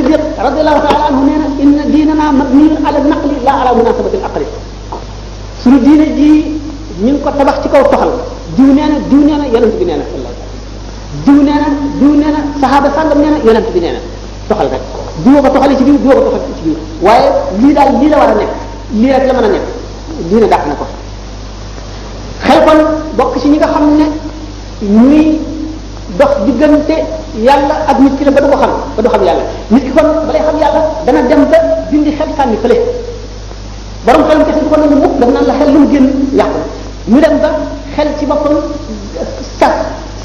Siddiq radiyallahu ta'ala anhu nee na inna diinana mabniyun ala naqli la ala munasabati al aqli suñu diine ji ñu ngi ko tabax ci kaw toxal diw nee na yonent bi nee na sallallahu alayhi wasallam diw nee na saxaaba sàngam nee na yonent bi nee na toxal rek diwoo ko toxalee ci biir diwoo ko toxal ci biir waaye lii daal lii la war a nekk lii rek la mën a nekk diine dàq na ko xel kon bokk ci ñi nga xam ne ñuy dox diggante yàlla ak nit ki la ba du ko xam ba du xam yàlla nit ki kon balay xam yàlla dana dem ba dindi xel sànni fële borom xelum kese du ko nangu mukk daf naan la xel lu mu génn yàqu ñu dem ba xel ci boppam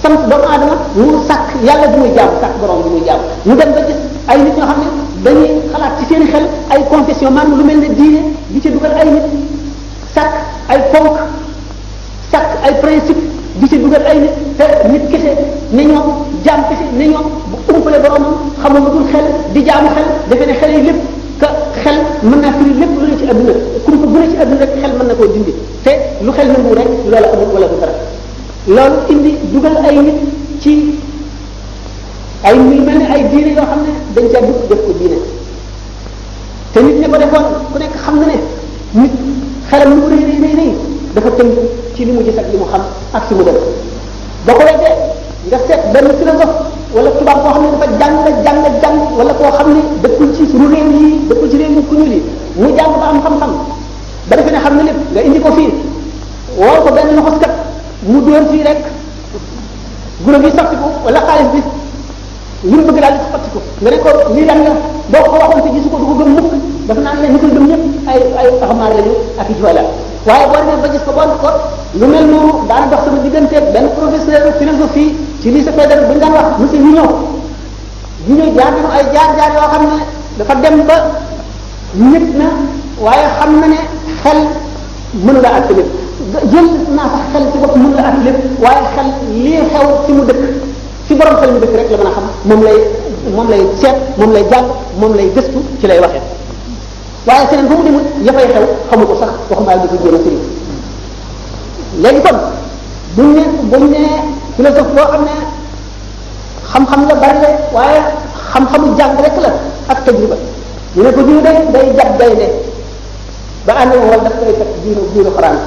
sant doomu aadama mu sàkk yàlla bi muy jaamu sàkk borom bi muy jaamu ñu dem ba gis ay nit ñoo xam ne dañuy xalaat ci seen xel ay confession maanaam lu mel ne diine di ci dugal ay nit sàkk ay ponk sàkk ay principe di ci dugal ay nit te nit kese ne ñoom jaam kese ne ñoom bu umpale boromam xamul lu dul xel di jaamu xel defe ne xel yi lépp que xel mën naa firi lépp lu ne ci adduna kumpa bu ne ci adduna rek xel mën na koo dindi te lu xel nangu rek loola amul wala du dara loolu indi dugal ay nit ci ay lu mel ne ay diine yoo xam ne dañ caa dugg def ko diine te nit ñi ko defoon ku nekk xam na ne nit xelam lu mu rëy dafa tënk ci li mu gis ak li mu xam ak si mu dem boo ko weddee nga seet benn philosophe wala tubaab boo xam ne dafa jàng wala koo xam ne dëkkul ci suñu réew yi dëkkul ci réew yi ku ñuul yi mu jàng ba am xam-xam ba defe ne xam na lépp nga indi ko fii woo ko benn loxoskat mu dóor fii rek guro gi sotti ko wala xaalis bi li mu bëgg daal di sotti ko nga ne ko lii lan la boo ko waxoon te gisu ko du ko gëm mukk dafa naan ne ñu koy gëm ñëpp ay taxamaar lañu ak i joola waaye boo demee ba gis ko bon ko lu mel noonu daan dox sama digganteeg benn professeur philosophie ci lycée fédéral bu ñu daan wax monsieur Vignon jaar nañu ay jaar yoo xam ne dafa dem ba ñëpp na waaye xam na ne xel mënu la àtte lépp jël naa sax xel ci bopp mënu la àtte lépp waaye xel lii xew ci mu dëkk ci borom xel mu dëkk rek la mën a xam moom lay seet moom lay jàng moom lay gëstu ci lay waxee waaye feneen fu mu demul yafay xew xamu ko sax waxumaal di ko jéem a firi léegi kon buñ ne philosophe boo xam ne xam-xam la bari la waaye xam-xamu jàng rek la ak tajriba ñu ne ko diw day jàpp gaynde ba ànd wala daf koy fekk diinu xaraan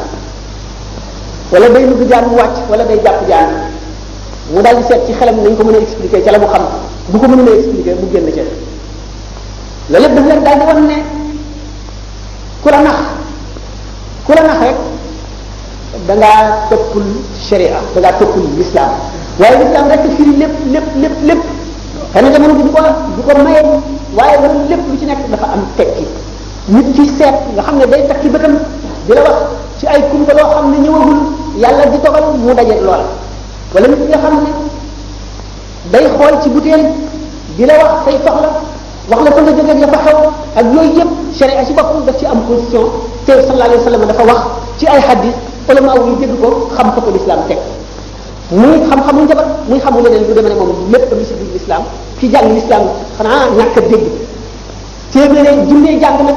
wala day lugg jaan mu wàcc wala day jàpp jaan mu daal di seet ci xelam nañ ko mën a expliquer ca la mu xam bu ko mënulee expliquer mu génn ca loolu lépp daf leen daal di wan ne ku la nax rek da ngaa toppul sharia da ngaa toppul l'islam waaye l'islam rek firi lépp xëy na jamono bi du ko maye waaye loolu lépp lu ci nekk dafa am tekki nit ki seet nga xam ne day takki bëtam di la wax ci ay kumpa loo xam ne ñëwagul yàlla di togal mu dajeeg loola wala nit nga xam ne day xool ci butéel di la wax say soxla wax la fa nga jógee la fa xew ak yooyu yëpp sharia ci boppam daf ci am position te sallallahu alayhi wa sallam dafa wax ci ay hadis ulama yi dégg ko xam ko l'islam teg muy xam-xamu njabar muy xamu leneen lu demee ne moom lépp lu ci biir l'islam ki jàng l'islam xanaa ñàkk a dégg téeméer junnee jàng nag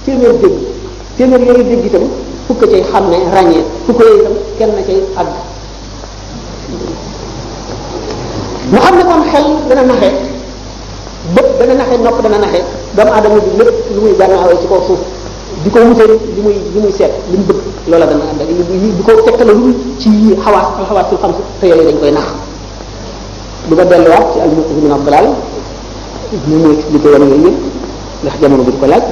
téeméer yooyu dégg itam fukk cay xam ne ràññee fukk yooyu itam kenn na cay àgg mu xam ne kon xel dana naxe bët dana naxe nopp dana naxe doomu aadama bi lépp lu muy gànnaawee ci kaw suuf di ko wutee li muy seet li mu bëgg loola dana ànd ak di ko tekkale lu ci xawaasul xam te yooyu dañ koy nax du ko delluwaat ci al-Muqni min ad-Dalal ñu mu expliqué woon yooyu yëpp ndax jamono bi di ko laaj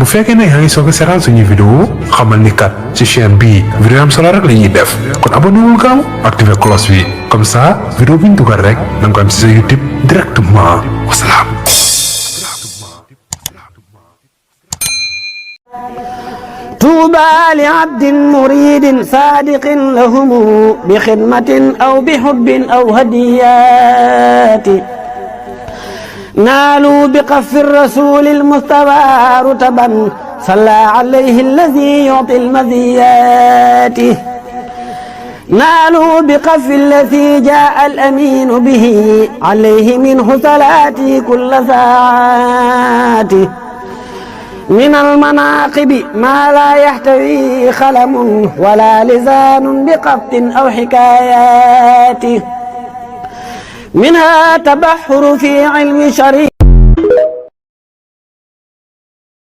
bu fekkee ne yaa ngi soog a seetaan suñu vidéo xamal ni kat ci chaîne bii vidéo am solo rek la ñuy def kon abonné wul gaaw activé cloche bi comme ça vidéo bi ñu dugal rek da nga ko am ci sa YouTube directement wasalaam. طوبى لعبد مريد صادق لهم بخدمة أو بحب أو هديات نالوا بقف الرسول المصطفى رتبا صلى عليه الذي يعطي المزيات نالوا بقف الذي جاء الأمين به عليه منه صلاتي كل ساعات من المناقب ما لا يحتوي خلم ولا لسان بقبط أو حكايات منها تبحر في علم شريع